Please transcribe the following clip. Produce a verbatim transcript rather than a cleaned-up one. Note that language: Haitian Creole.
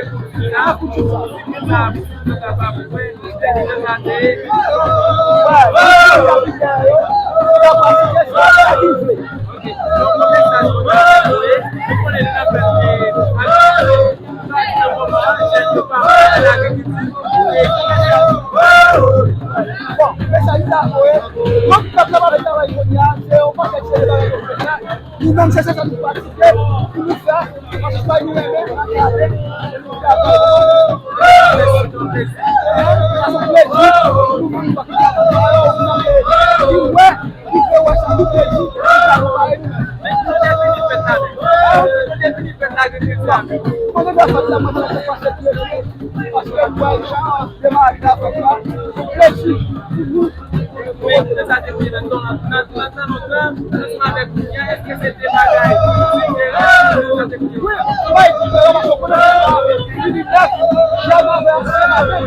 Avèk kouti sa, kouti sa, si moun sa, si moun sa pa pou wè, se ki jan sa te ye. Ok, donk, yon mesaj pou nou voye, nou konnen nou nan fèt, e, ak Bon, mesaj sa voye. Donk, pèp la pa vle travay jodi a, se yon pakèt seri bagay nou fè la. Nou menm, se sa nou pratike, pou nou fè, paske nou renmen, nou gade, nou gade. Sa se plezi, nou menm, nou pa ki gade, nou wè, nou vle wè sa, nou plezi, nou gade, nou pare, nou menm. Men nou te vini fèt la menm. Nou te vini fèt la, gen kredi a menm. Mwen, nou fèt la, mwen, se paske plezi, paske mwen, jan, demaraj la fèt la, se plezi, pou nou. Men, jan sa te ye nan tan, nan, nan, nan tan lontan, ansanm avèk kounye a, èske se de bagay diferan, jan sa te ye? Wi, se bagay diferan, paske w konnen sa, vini nèf, jan avè, ansanm avèk.